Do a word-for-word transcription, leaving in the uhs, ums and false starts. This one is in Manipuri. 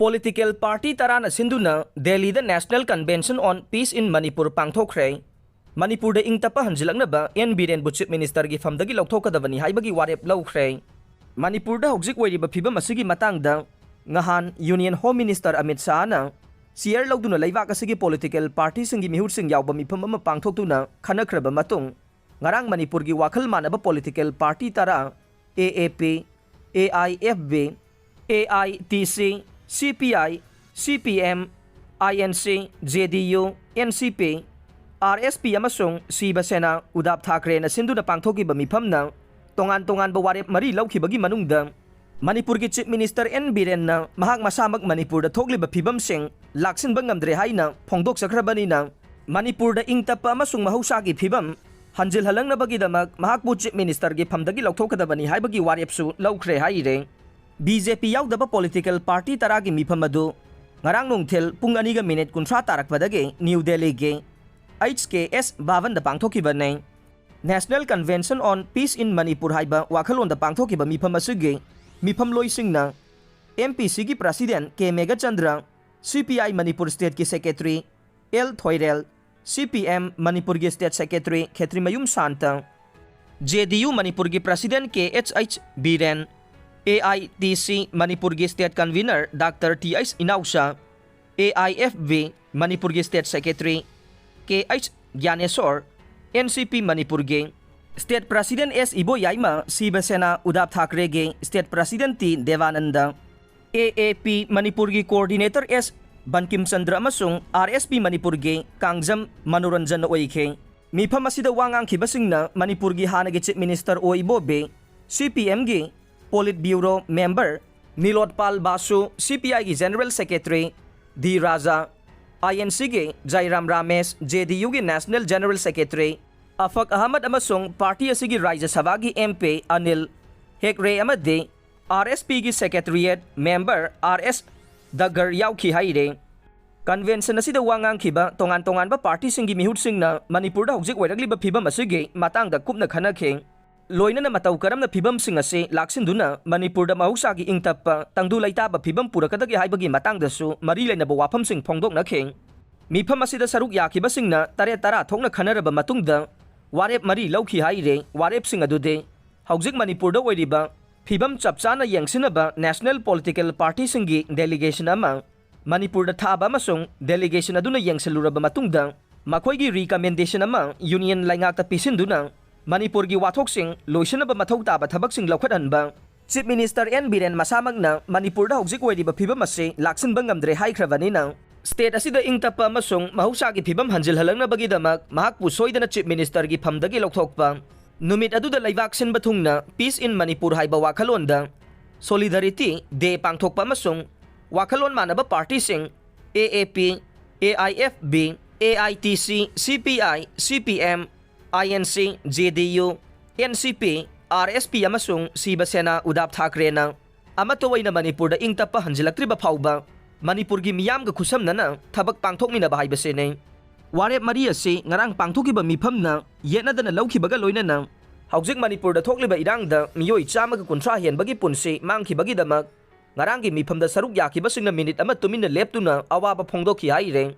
Political party ꯇꯔꯥꯅ ꯁꯤꯟꯗꯨꯅ ꯗꯦꯜꯂꯤꯗ National Convention on Peace in Manipur ꯄꯥꯡꯊꯣꯛꯈ꯭ꯔꯦ꯫ ꯃꯅꯤꯄꯨꯔꯗ ꯏꯪ ꯇꯞꯄ ꯍꯟꯖꯤꯜꯂꯛꯅꯕ ꯑꯦꯟ ꯕꯤꯔꯦꯟꯕꯨ Chief Ministerꯒꯤ ꯐꯝꯗꯒꯤ ꯂꯧꯊꯣꯛꯀꯗꯕꯅꯤ ꯍꯥꯏꯕꯒꯤ ꯋꯥꯔꯦꯞ ꯂꯧꯈ꯭ꯔꯦ꯫ ꯃꯅꯤꯄꯨꯔꯗ ꯍꯧꯖꯤꯛ ꯑꯣꯏꯔꯤꯕ ꯐꯤꯕꯝ ꯑꯁꯤꯒꯤ ꯃꯇꯥꯡꯗ ꯉꯍꯥꯟ Union Home Minister Amit ꯁꯥꯍꯅ chair ꯂꯧꯗꯨꯅ ꯂꯩꯕꯥꯛ ꯑꯁꯤꯒꯤ political partyꯁꯤꯡꯒꯤ ꯃꯤꯍꯨꯠꯁꯤꯡ ꯌꯥꯎꯕ ꯃꯤꯐꯝ ꯑꯃ ꯄꯥꯡꯊꯣꯛꯇꯨꯅ ꯈꯟꯅꯈ꯭ꯔꯕ ꯃꯇꯨꯡ, ꯉꯔꯥꯡ ꯃꯅꯤꯄꯨꯔꯒꯤ ꯋꯥꯈꯜ ꯃꯥꯟꯅꯕ political party ꯇꯔꯥ, A A P, A I F B, A I T C, C P I, C P M, I N C, J D U, N C P, R S P ꯑꯃꯁꯨꯡ ꯁꯤꯕ ꯁꯦꯅꯥ, ꯎꯗꯥꯞ ꯊꯥꯀ꯭ꯔꯦꯅ ꯁꯤꯟꯗꯨꯅ ꯄꯥꯡꯊꯣꯛꯈꯤꯕ ꯃꯤꯐꯝꯅ ꯇꯣꯉꯥꯟ ꯇꯣꯉꯥꯟꯕ ꯋꯥꯔꯦꯞ ꯃꯔꯤ ꯂꯧꯈꯤꯕꯒꯤ ꯃꯅꯨꯡꯗ ꯃꯅꯤꯄꯨꯔꯒꯤ Chief Minister ꯑꯦꯟ ꯕꯤꯔꯦꯟꯅ ꯃꯍꯥꯛ ꯃꯁꯥꯃꯛ ꯃꯅꯤꯄꯨꯔꯗ ꯊꯣꯛꯂꯤꯕ ꯐꯤꯕꯝꯁꯤꯡ ꯂꯥꯛꯁꯤꯟꯕ ꯉꯝꯗ꯭ꯔꯦ ꯍꯥꯏꯅ ꯐꯣꯡꯗꯣꯛꯆꯈ꯭ꯔꯕꯅꯤꯅ, ꯃꯅꯤꯄꯨꯔꯗ ꯏꯪ ꯇꯞꯄ ꯑꯃꯁꯨꯡ ꯃꯍꯧꯁꯥꯒꯤ ꯐꯤꯕꯝ ꯍꯟꯖꯤꯜꯍꯜꯂꯛꯅꯕꯒꯤꯗꯃꯛ ꯃꯍꯥꯛꯄꯨ Chief Ministerꯒꯤ ꯐꯝꯗꯒꯤ ꯂꯧꯊꯣꯛꯀꯗꯕꯅꯤ ꯍꯥꯏꯕꯒꯤ ꯋꯥꯔꯦꯞꯁꯨ ꯂꯧꯈ꯭ꯔꯦ ꯍꯥꯏꯔꯦ꯫ B J P ꯌꯥꯎꯗꯕ political party ꯇꯔꯥꯒꯤ ꯃꯤꯐꯝ ꯑꯗꯨ ꯉꯔꯥꯡ ꯅꯨꯡꯊꯤꯜ ꯄꯨꯡ ꯑꯅꯤꯒ minute ꯀꯨꯟꯊ꯭ꯔꯥ ꯇꯥꯔꯛꯄꯗꯒꯤ ꯅ꯭ꯌꯨ ꯗꯦꯜꯂꯤꯒꯤ H K S ꯚꯕꯟꯗ ꯄꯥꯡꯊꯣꯛꯈꯤꯕꯅꯤ꯫ National Convention on Peace in Manipur ꯍꯥꯏꯕ ꯋꯥꯈꯜꯂꯣꯟꯗ ꯄꯥꯡꯊꯣꯛꯈꯤꯕ ꯃꯤꯐꯝ ꯑꯁꯤꯒꯤ ꯃꯤꯐꯝꯂꯣꯏꯁꯤꯡꯅ M P Cꯒꯤ President K Meghachandra, C P I Manipur stateꯀꯤ Secretary L Thoirel, C P M ꯃꯅꯤꯄꯨꯔꯒꯤ state secretary Khetrimayum Santa, J D U ꯃꯅꯤꯄꯨꯔꯒꯤ president K H H Biren, A I T C ꯃꯅꯤꯄꯨꯔꯒꯤ state convener Doctor T H Inaocha, A I F B ꯃꯅꯤꯄꯨꯔꯒꯤ state secretary K H ꯒ꯭ꯌꯥꯅꯦꯁꯣꯔ, N C P ꯃꯅꯤꯄꯨꯔꯒꯤ state president S ꯏꯕꯣꯌꯥꯏꯃ, ꯁꯤꯕ ꯁꯦꯅꯥ ꯎꯗꯥꯞ ꯊꯥꯀ꯭ꯔꯦꯒꯤ state president T ꯗꯦꯕꯥꯅꯟꯗ, A A P ꯃꯅꯤꯄꯨꯔꯒꯤ coordinator S ꯕꯟꯀꯤꯝ ꯆꯟꯗ꯭ꯔ ꯑꯃꯁꯨꯡ R S P ꯃꯅꯤꯄꯨꯔꯒꯤ ꯀꯥꯡꯖꯝ ꯃꯅꯣꯔꯟꯖꯟ ꯑꯣꯏꯈꯤ꯫ ꯃꯤꯐꯝ ꯑꯁꯤꯗ ꯋꯥ ꯉꯥꯡꯈꯤꯕꯁꯤꯡꯅ ꯃꯅꯤꯄꯨꯔꯒꯤ ꯍꯥꯟꯅꯒꯤ Chief Minister ꯑꯣ ꯏꯕꯣꯕꯤ, C P Mꯒꯤ Politburo member ꯅꯤꯂꯣꯠꯄꯥꯜ ꯕꯥꯁꯨ, C P Iꯒꯤ General Secretary D Raja, I N Cꯒꯤ ꯖꯥꯏꯔꯥꯝ Ramesh, J D Uꯒꯤ National General Secretary ꯑꯐꯛ Ahmad ꯑꯃꯁꯨꯡ party ꯑꯁꯤꯒꯤ ꯔꯥꯖ꯭ꯌ ꯁꯚꯥꯒꯤ M P ꯑꯅꯤꯜ ꯍꯦꯒ꯭ꯔꯦ ꯑꯃꯗꯤ R S Pꯒꯤ Secretariat member R S ꯗꯒꯔ ꯌꯥꯎꯈꯤ ꯍꯥꯏꯔꯦ꯫ Convention ꯑꯁꯤꯗ ꯋꯥ ꯉꯥꯡꯈꯤꯕ ꯇꯣꯉꯥꯟ ꯇꯣꯉꯥꯟꯕ partyꯁꯤꯡꯒꯤ ꯃꯤꯍꯨꯠꯁꯤꯡꯅ ꯃꯅꯤꯄꯨꯔꯗ ꯍꯧꯖꯤꯛ ꯑꯣꯏꯔꯛꯂꯤꯕ ꯐꯤꯕꯝ ꯑꯁꯤꯒꯤ ꯃꯇꯥꯡꯗ ꯀꯨꯞꯅ ꯈꯟꯅꯈꯤ꯫ ꯂꯣꯏꯅꯅ ꯃꯇꯧ ꯀꯔꯝꯅ ꯐꯤꯕꯝꯁꯤꯡ ꯑꯁꯤ ꯂꯥꯛꯁꯤꯟꯗꯨꯅ ꯃꯅꯤꯄꯨꯔꯗ ꯃꯍꯧꯁꯥꯒꯤ ꯏꯪ ꯇꯞꯄ ꯇꯪꯗꯨ ꯂꯩꯇꯥꯕ ꯐꯤꯕꯝ ꯄꯨꯔꯛꯀꯗꯒꯦ ꯍꯥꯏꯕꯒꯤ ꯃꯇꯥꯡꯗꯁꯨ ꯃꯔꯤ ꯂꯩꯅꯕ ꯋꯥꯐꯝꯁꯤꯡ ꯐꯣꯡꯗꯣꯛꯅꯈꯤ꯫ ꯃꯤꯐꯝ ꯑꯁꯤꯗ ꯁꯔꯨꯛ ꯌꯥꯈꯤꯕꯁꯤꯡꯅ ꯇꯔꯦꯠ ꯇꯔꯥ ꯊꯣꯛꯅ ꯈꯟꯅꯔꯕ ꯃꯇꯨꯡꯗ ꯋꯥꯔꯦꯞ ꯃꯔꯤ ꯂꯧꯈꯤ ꯍꯥꯏꯔꯦ꯫ ꯋꯥꯔꯦꯞꯁꯤꯡ ꯑꯗꯨꯗꯤ ꯍꯧꯖꯤꯛ ꯃꯅꯤꯄꯨꯔꯗ ꯑꯣꯏꯔꯤꯕ ꯐꯤꯕꯝ ꯆꯞ ꯆꯥꯅ ꯌꯦꯡꯁꯤꯟꯅꯕ ꯅꯦꯁꯅꯦꯜ ꯄꯣꯂꯤꯇꯤꯀꯦꯜ ꯄꯥꯔꯇꯤꯁꯤꯡꯒꯤ ꯗꯦꯂꯤꯒꯦꯁꯟ ꯑꯃ ꯃꯅꯤꯄꯨꯔꯗ ꯊꯥꯕ ꯑꯃꯁꯨꯡ ꯗꯦꯂꯤꯒꯦꯁꯟ ꯑꯗꯨꯅ ꯌꯦꯡꯁꯤꯜꯂꯨꯔꯕ ꯃꯇꯨꯡꯗ ꯃꯈꯣꯏꯒꯤ ꯔꯤꯀꯃꯦꯟꯗꯦꯁꯟ ꯑꯃ ꯌꯨꯅꯤꯌꯟ ꯂꯩꯉꯥꯛꯇ ꯄꯤꯁꯤꯟꯗꯨꯅ ꯃꯅꯤꯄꯨꯔꯒꯤ ꯋꯥꯊꯣꯛꯁꯤꯡ ꯂꯣꯏꯁꯤꯟꯅꯕ ꯃꯊꯧ ꯇꯥꯕ ꯊꯕꯛꯁꯤꯡ ꯂꯧꯈꯠꯍꯟꯕ꯫ ꯆꯤꯐ ꯃꯤꯅꯤꯁꯇꯔ ꯑꯦꯟ ꯕꯤꯔꯦꯟ ꯃꯁꯥꯃꯛꯅ ꯃꯅꯤꯄꯨꯔꯗ ꯍꯧꯖꯤꯛ ꯑꯣꯏꯔꯤꯕ ꯐꯤꯕꯝ ꯑꯁꯤ ꯂꯥꯛꯁꯤꯟꯕ ꯉꯝꯗ꯭ꯔꯦ ꯍꯥꯏꯈ꯭ꯔꯕꯅꯤꯅ, ꯁ꯭ꯇꯦꯠ ꯑꯁꯤꯗ ꯏꯪ ꯇꯞꯄ ꯑꯃꯁꯨꯡ ꯃꯍꯧꯁꯥꯒꯤ ꯐꯤꯕꯝ ꯍꯟꯖꯤꯜꯍꯜꯂꯛꯅꯕꯒꯤꯗꯃꯛ ꯃꯍꯥꯛꯄꯨ ꯁꯣꯏꯗꯅ ꯆꯤꯐ ꯃꯤꯅꯤꯁꯇꯔꯒꯤ ꯐꯝꯗꯒꯤ ꯂꯧꯊꯣꯛꯄ꯫ ꯅꯨꯃꯤꯠ ꯑꯗꯨꯗ ꯂꯩꯕꯥꯛ ꯁꯤꯟꯕ ꯊꯨꯡꯅ Peace in Manipur ꯍꯥꯏꯕ ꯋꯥꯈꯜꯂꯣꯟꯗ Solidarity Day ꯄꯥꯡꯊꯣꯛꯄ ꯑꯃꯁꯨꯡ ꯋꯥꯈꯜꯂꯣꯟ ꯃꯥꯟꯅꯕ ꯄꯥꯔꯇꯤꯁꯤꯡ A A P, A I F B, A I T C, C P I, C P M, I N C, J D U, N C P, R S P ꯑꯃꯁꯨꯡ ꯁꯤꯕ ꯁꯦꯅꯥ ꯎꯗꯥꯞ ꯊꯥꯀ꯭ꯔꯦꯅ ꯑꯃꯠꯇ ꯑꯣꯏꯅ ꯃꯅꯤꯄꯨꯔꯗ ꯏꯪ ꯇꯞꯄ ꯍꯟꯖꯤꯜꯂꯛꯇ꯭ꯔꯤꯕ ꯐꯥꯎꯕ ꯃꯅꯤꯄꯨꯔꯒꯤ ꯃꯤꯌꯥꯝꯒ ꯈꯨꯠꯁꯝꯅꯅ ꯊꯕꯛ ꯄꯥꯡꯊꯣꯛꯃꯤꯟꯅꯕ ꯍꯥꯏꯕꯁꯤꯅꯤ꯫ ꯋꯥꯔꯦꯞ ꯃꯔꯤ ꯑꯁꯤ ꯉꯔꯥꯡ ꯄꯥꯡꯊꯣꯛꯈꯤꯕ ꯃꯤꯐꯝꯅ ꯌꯦꯠꯅꯗꯅ ꯂꯧꯈꯤꯕꯒ ꯂꯣꯏꯅꯅ ꯍꯧꯖꯤꯛ ꯃꯅꯤꯄꯨꯔꯗ ꯊꯣꯛꯂꯤꯕ ꯏꯔꯥꯡꯗ ꯃꯤꯑꯣꯏ ꯆꯥꯝꯃꯒ ꯀꯨꯟꯊ꯭ꯔꯥ ꯍꯦꯟꯕꯒꯤ ꯄꯨꯟꯁꯤ ꯃꯥꯡꯈꯤꯕꯒꯤꯗꯃꯛ ꯉꯔꯥꯡꯒꯤ ꯃꯤꯐꯝꯗ ꯁꯔꯨꯛ ꯌꯥꯈꯤꯕꯁꯤꯡꯅ ꯃꯤꯅꯤꯠ ꯑꯃ ꯇꯨꯃꯤꯟꯅ ꯂꯦꯞꯇꯨꯅ ꯑꯋꯥꯕ ꯐꯣꯡꯗꯣꯛꯈꯤ ꯍꯥꯏꯔꯦ꯫